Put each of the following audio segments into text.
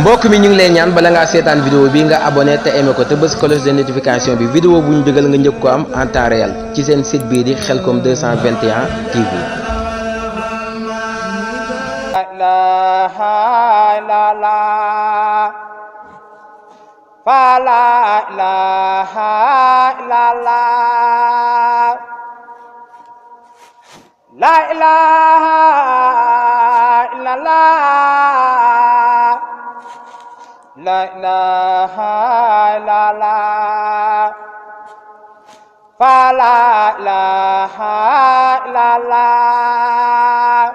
mbokk mi ñu ngi lay ñaan bala ngaa seetaan vidéo bi nga abonné te aimé ko te bës cloche de notification bi vidéo bu ñu dugal nga njëkk ko am en temps réel ci seen site bii di Khelcom 221 TV. La ilaha illallah, la ilaha illallah, fa la ilaha illallah,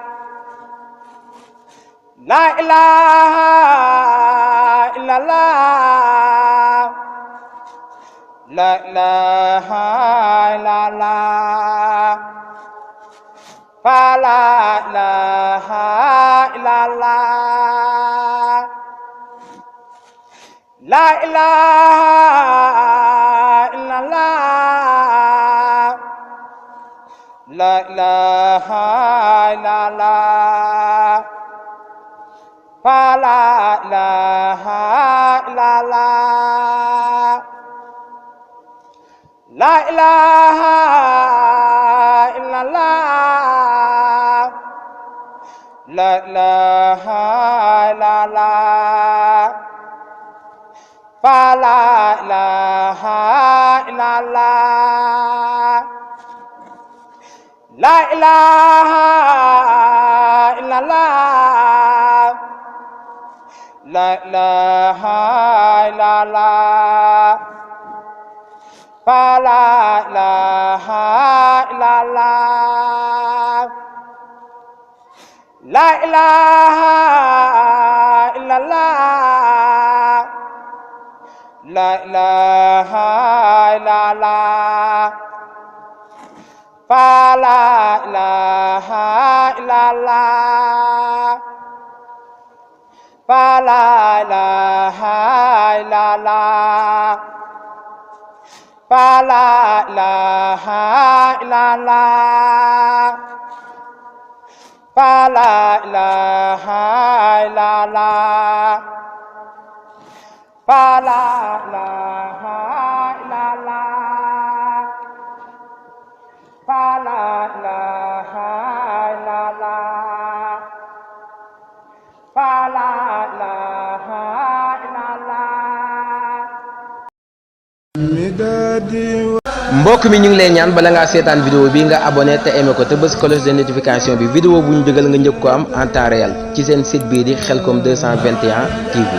la ilaha illallah, la ilaha illallah, fa la ilaha illallah, la ilaha illallah, la ilaha illallah, fa la ilaha illallah, la ilaha illallah, la ilaha illallah, fa la ilaha illallah, la ilaha illallah, la ilaha illallah, fa la ilaha illallah, la ilaha illallah, la ilaha illallah, fa la ilaha illallah, fa la ilaha illallah, fa la ilaha illallah, fa la ilaha illallah, fa la ilaha illallah, fa la ilaha illallah, fa la ilaha illallah. mbokk mi ñu ngi lay ñaan bala ngaa seetaan vidéo bi nga abonné te aimé ko te bës cloche de notification bi vidéo bu ñu dugal nga njëkk ko am en temps réel ci seen site bii di Khelcom 221 TV.